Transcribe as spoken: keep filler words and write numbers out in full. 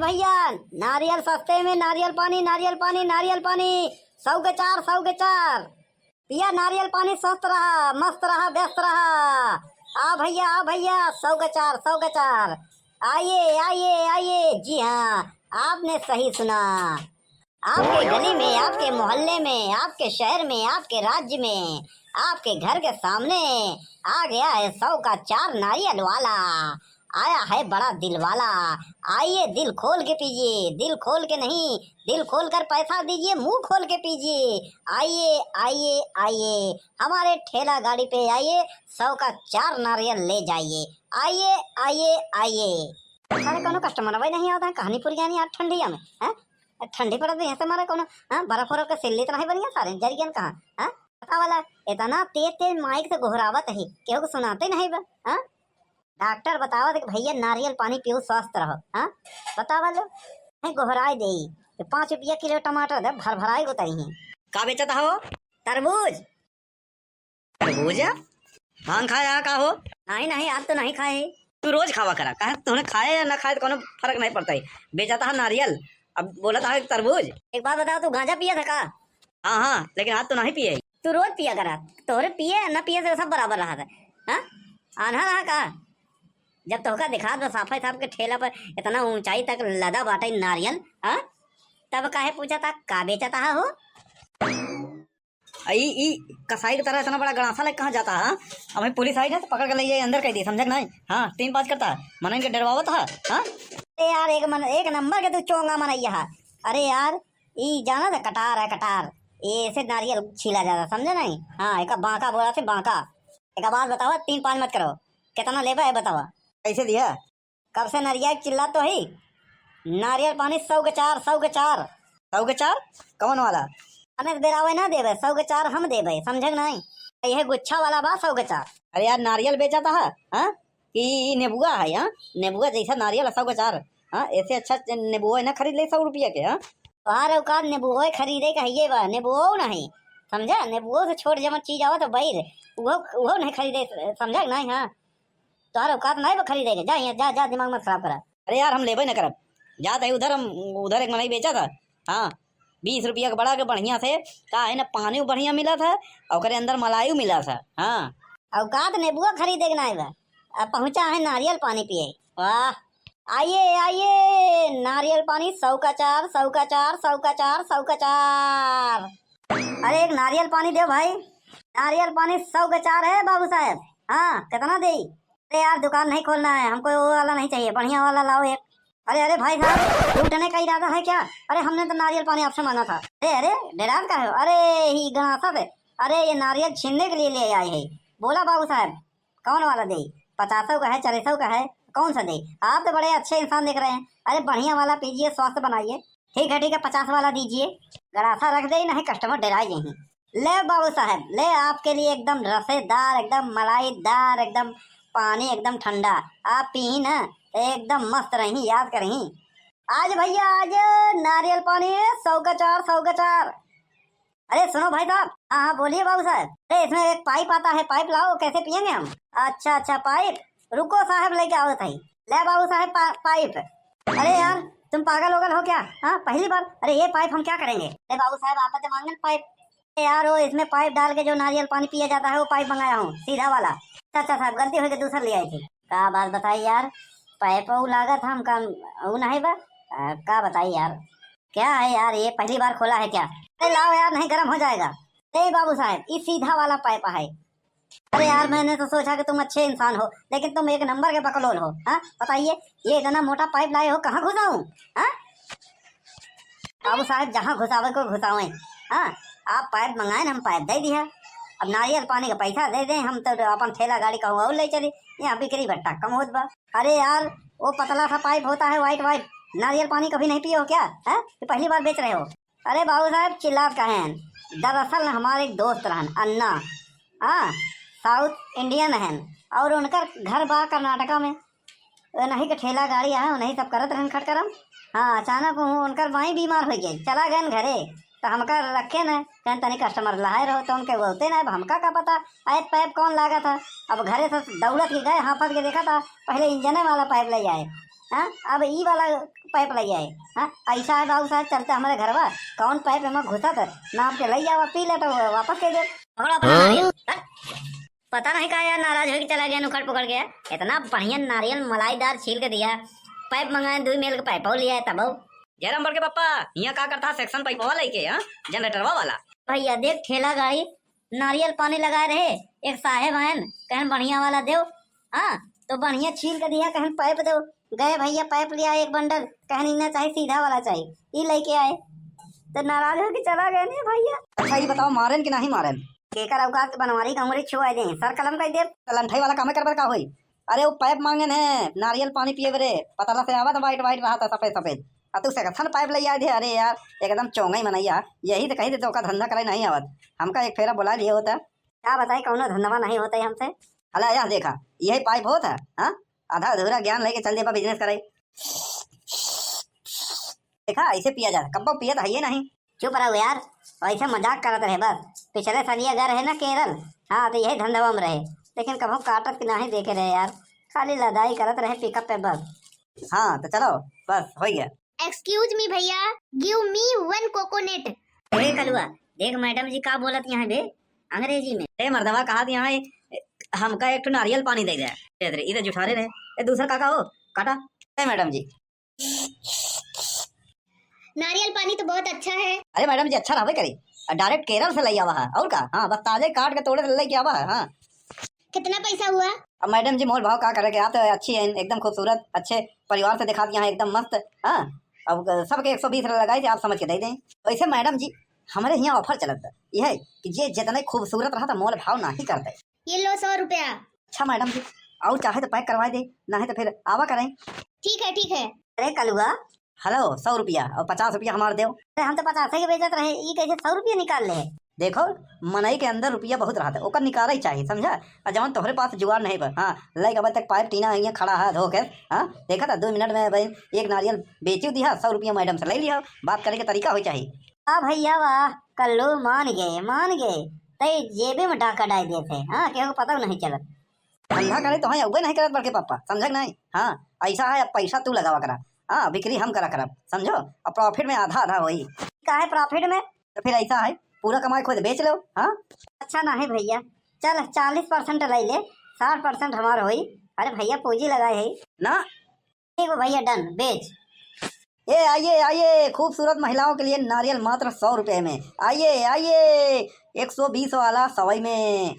भैया, नारियल सस्ते में, नारियल पानी, नारियल पानी, नारियल पानी, सौ के चार, सौ के चार। पिया नारियल पानी, स्वस्थ रहा, मस्त रहा, व्यस्त रहा। आ भैया, आ भैया, सौ के चार, सौ के चार। आइए, आइए, आइए। जी हाँ, आपने सही सुना। आपके गली में, आपके मोहल्ले में, आपके शहर में, आपके राज्य में, आपके घर के सामने आ गया है सौ का चार नारियल वाला। आया है बड़ा दिल वाला। आइए, दिल खोल के पीजिए, दिल खोल के नहीं, दिल खोल कर पैसा दीजिए, मुंह खोल के पीजिए। आइए, आइए, आइए, हमारे ठेला गाड़ी पे आइए, सौ का चार नारियल ले जाइए। आइए, आइए, आइए। सारे कोनो customer भाई नहीं आवत है, कहानी पुर जानी यार ठंडिया में, हैं? ठंडी पड़त है, यहाँ से मारे कोनो, हाँ, बर्फ उर्फ के सिल्ली तो नहीं बनिया सारे, जरियन कहाँ, हाँ? पता वाला, इतना तेज तेज माइक से गोहरावत है, केहू को सुनाते नहीं बा, हाँ? डॉक्टर बतावत है कि भैया नारियल पानी पियो, स्वस्थ रहो, हाँ? बतावा लो, नहीं गोहराए देई, ये पाँच रुपया किलो टमाटर दे, भर भराए को तरी हैं। का बेचत हो? तरबूज। तरबूज? भांग खाया का हो? नहीं, नहीं, आज तो नहीं खाए। तू रोज खावा करा, काहे तूने खाए या ना खाए तो कोनो फर्क नहीं पड़ता है। बेचत हा नारियल, अब बोलत हा तरबूज। एक बात बताओ, तू गांजा पिया था का? हाँ, हाँ, लेकिन आज तो नहीं पिए। तू रोज पिया करा, तोहरे पिए ना पिए से सब बराबर रहा था। हाँ, आन्हा रहा का? जब तोहका दिखात बा साफे साफ के ठेला पर इतना ऊंचाई तक लदा बाटे नारियल, हाँ, तब काहे पूछा था का बेचत हा हो? आ, ई, ई कसाई की तरह इतना बड़ा गंडासा लेके कहाँ जाता है? अब पुलिस आई ना तो पकड़ के ले जाए, अंदर कह दिए, समझे कि नहीं? हाँ, तीन पाँच करता है, मनन के डरवावत है। हाँ, अरे यार, एक मन, एक नंबर के तू चोंगा मनैया है। अरे यार, ई जाना था कटार है, कटार, ये ऐसे नारियल छीला जाता, समझे नहीं? हाँ, एक बांका बोला थे, बांका। एक बात बतावा, तीन पाँच मत करो, कितना लेबा है बतावा। कैसे दिया? कब से नरिया के चिल्लात तो ही, नारियल पानी सौ के चार, सौ के चार। सौ के चार? कौन वाला? हमें बेरावे ना देवे, सौ के चार हम देवे, समझे कि नहीं? यह गुच्छा वाला बा सौ के चार। अरे यार, नारियल बेचा था, हाँ? कि नेबुआ है, हाँ? नेबुआ जैसा नारियल है सौ के चार, हाँ? ऐसे अच्छा नेबुआ ना खरीद ले सौ रुपया के, हाँ? तोहार औकात नेबुआ खरीदे का है ये बा, नेबुआ नहीं, समझा? नेबुआ से छोट जमन चीज आवा तो बैर, वो, वो नहीं खरीदे, समझा कि नहीं? हाँ, तोहर औकात नाहीं बा खरीदे के। जा यहाँ, जा, जा, दिमाग मत खराब करा। अरे यार, हम लेबे न करब। जात है उधर, हम उधर एक मनई बेचा था। हाँ, बीस रुपया के बड़ा के बढ़िया से, का है ना, पानी बढ़िया मिला था और ओकरे अंदर मलाई मिला था। हाँ, औकात नेबुआ खरीदे के नाहीं बा। अब पहुँचा है नारियल पानी पिए। वाह, आइए, आइए, नारियल पानी सौ का चार, सौ का चार, सौ का चार, सौ का चार। अरे, एक नारियल पानी दो भाई। नारियल पानी सौ का चार है बाबू साहब। हाँ, कितना देई? अरे यार, दुकान नहीं खोलना है, हमको वो वाला नहीं चाहिए, बढ़िया वाला लाओ एक। अरे, अरे भाई साहब, लूटने का इरादा है क्या? अरे, हमने तो नारियल पानी आपसे मांगा था। अरे, अरे, डरात का है? अरे, ही गणासा से। अरे, ये नारियल छीनने के लिए ले आए हैं। बोला बाबू साहब, कौन वाला दे? पचासों का है, चालीसों का है, कौन सा दे? आप तो बड़े अच्छे इंसान दिख रहे हैं। अरे, बढ़िया वाला पीजिए, स्वास्थ्य बनाइए। ठीक है, ठीक है, पचास वाला दीजिए। गड़ासा रख दे, नहीं customer डराए यहीं। ले बाबू साहब, ले, आपके लिए एकदम रसेदार, एकदम मलाईदार, एकदम पानी एकदम ठंडा। आप पी ना, एकदम मस्त रही, याद करही। आज भैया, आज नारियल पानी सौ का चार, सौ का चार। अरे सुनो भाई साहब, हाँ, हाँ, बोलिए बाबू साहब। अरे, इसमें एक पाइप आता है, पाइप लाओ, कैसे पियेंगे हम? अच्छा, अच्छा, पाइप, रुको साहब, लेके आओ थाई। ले बाबू साहब, पा-, पाइप। अरे यार, तुम पागल वोगल हो क्या? हाँ, पहली बार। अरे, ये पाइप हम क्या करेंगे? अरे बाबू साहब, आप तो मांगन पाइप। अरे यार, वो इसमें पाइप डाल के जो नारियल पानी पिया जाता है, वो पाइप मंगाया हूँ, सीधा वाला। अच्छा, अच्छा साहब, गलती हो गई, दूसरा ले आए थे। का बात बताई यार, पाइप वो लागत हम काम, वो नहीं बा। आ, का बताई यार, क्या है यार, ये पहली बार खोला है क्या? अरे लाओ यार, नहीं गर्म हो जाएगा। ए बाबू साहब, ये सीधा वाला पाइप है। अरे यार, मैंने तो सोचा कि तुम अच्छे इंसान हो, लेकिन तुम एक नंबर के बकलोल हो। हाँ, बताइए, ये इतना मोटा पाइप लाए हो, कहाँ घुसाऊं? हाँ बाबू साहब, जहाँ घुसावे को घुसावे। हाँ, आप पाइप मंगाए ना, हम पाइप दे दिया। अब नारियल पानी का पैसा दे दें, हम तो अपन ठेला गाड़ी कहूँ और ले चली, यहाँ बिक्री बट्टा कम होत बा। अरे यार, वो पतला सा पाइप होता है, white white, नारियल पानी कभी नहीं पिए हो क्या? हैं? ये पहली बार बेच रहे हो? अरे बाबू साहब, चिल्लात काहे हैं? दरअसल हमारे एक दोस्त रहन, अन्ना, हाँ, South Indian हैं, और उनकर घर बा कर्नाटका में। उन्हीं के ठेला गाड़ी है, उन्हीं सब करत रहन खटकरम। हाँ, अचानक वो उनकर माई बीमार हो गई, चला गए घरे, तो हमका रखे न, कहन तनी customer लहाए रहो, तो उनके बोलते ना, अब हमका का पता, पाइप पाइप कौन लागा था। अब घरे से दौड़त के गए, हाफत के देखा था, पहले इंजने वाला पाइप ले आए। हाँ, अब ई वाला पाइप लइ आए। हाँ, ऐसा है बाबू साहब, चलते हमरे घरवा, कौन पाइप एमा घुसत, नाप के लइ आवा, पी ले तो वापस कइ दे। पकड़ो अपना नारियल। हट। पता नहीं का यार, नाराज होके चला गया, उखड़ पुखड़ गया। इतना बढ़िया नारियल मलाईदार छील के दिया, पाइप मंगाए, दुई मेल के पाइप और लिया है तब। जयराम बड़के पप्पा, हियाँ का करता है सेक्शन पाइपवा लेके, हाँ, जनरेटरवा वाला। भैया देख, ठेला गाड़ी नारियल पानी लगाए रहे, एक साहेब आयन, कहन बढ़िया वाला देव, हाँ, तो बढ़िया छील के दिया, कहन पाइप देव। गए भैया पाइप लिया एक बंडल, कहन इन्ना चाही, सीधा वाला चाही, ई लेके आए, तो नाराज होके चला गए ने भैया। अच्छा, ये बताओ, मारेन कि नहीं मारेन? केकर औकात के बनवारी के अंगुरी छुआ दे, सर कलम कइ देब। तो लंठई वाला कामे करबे का होई? अरे वो पाइप मांगेन है, नारियल पानी पिए बरे, पतला से आवत, वाइट वाइट रहत है, सफेद सफेद। आ तू सेक्शन पाइप लइ आए दे, अरे यार, एकदम चोंगई मनइया, यही तो कही दे तो ओका धंधा करे नहीं आवत, हमका एक फेरा बुला लिए होता। का बताई, कौनो धंधवा नहीं होता है हमसे। हला यह देखा, यही पाइप होत है, हाँ? आधा अधूरा ज्ञान लेके चल देबा बिजनेस करे। देखा, ऐसे पिया जाता, कब्बो पियत है ये नहीं। चुप रहो यार, वैसे मजाक करत रहे बस। पिछले साल ये गए रहे ना केरल, हाँ, तो यही धंधवा में रहे, लेकिन कभो काटत के नहीं देखे रहे यार, खाली लदाई करत रहे पिकअप पे बस। हाँ, तो चलो, बस हो गया। Excuse me भैया, give me one coconut। ए कलुआ, देख मैडम जी का बोलत यहाँ बे, अंग्रेजी में। ए मर्दवा, कहा यहाँ है, हमका एक ठो नारियल पानी दे दे। ए, इधर जुठारे रहे। ए, दूसरा काका हो, काटा। ए मैडम जी, नारियल पानी तो बहुत अच्छा है। अरे मैडम जी, अच्छा रहबे करे। डायरेक्ट केरल से लइ आवा है, और का? हाँ, बस ताजे काट के तोड़े से लइ के आवा है। हाँ। कितना पैसा हुआ? अब मैडम जी, मोल भाव का करे के, आप तो अच्छी हैं, एकदम खूबसूरत, अच्छे परिवार से दिखा दिया है, एकदम मस्त। हाँ, अब सबके एक सौ बीस लगाई थे, आप समझ के दे दें। वैसे मैडम जी, हमारे यहाँ ऑफर चलत है, यह है कि जे जितने खूबसूरत रहा तो मोल भाव ना ही कर दे। ये लो सौ रुपया। अच्छा मैडम जी, और चाहे तो पैक करवा दे, नहीं तो फिर आवा करें। ठीक है, ठीक है। अरे कलुआ। हेलो, सौ रुपया और पचास रुपया हमार देव। अरे हम तो पचास के बेचत रहे, ई कैसे सौ रुपया निकाल ले? देखो, मनई के अंदर रुपया बहुत रहत है, ओकर निकाले ही चाहिए, समझा? और जवन तोहरे पास जुगाड़ नहीं बा, हाँ, लाइक अब तक पाइप टीना यहाँ खड़ा है धो के, हाँ, देखा था दो मिनट में भाई एक नारियल बेची दिया, सौ रुपया मैडम से ले लिया, बात करे के तरीका हो चाहिए। वाह भैया वाह, कल्लू मान गए, मान गए। तई जेबे में डाका डाल देते, हाँ, केहू को पता नहीं चलत। धंधा करे तो है, उबे नहीं करत बड़के पापा, समझे कि नहीं? हाँ, ऐसा है, अब पैसा तू लगावा करा, हाँ, बिक्री हम करा करब, समझो, अब प्रॉफिट में आधा आधा होई। काहे प्रॉफिट में? तो फिर ऐसा है, पूरा कमाई खुद बेच लो, हाँ। अच्छा नहीं भैया, चल चालीस परसेंट ले ले, साठ परसेंट हमार होई। अरे भैया पूंजी लगाए है ना। ठीक है भैया, डन, बेच। ए आइए आइए, खूबसूरत महिलाओं के लिए नारियल मात्र सौ रुपए में। आइए आइए, एक सौ बीस वाला सवाई में।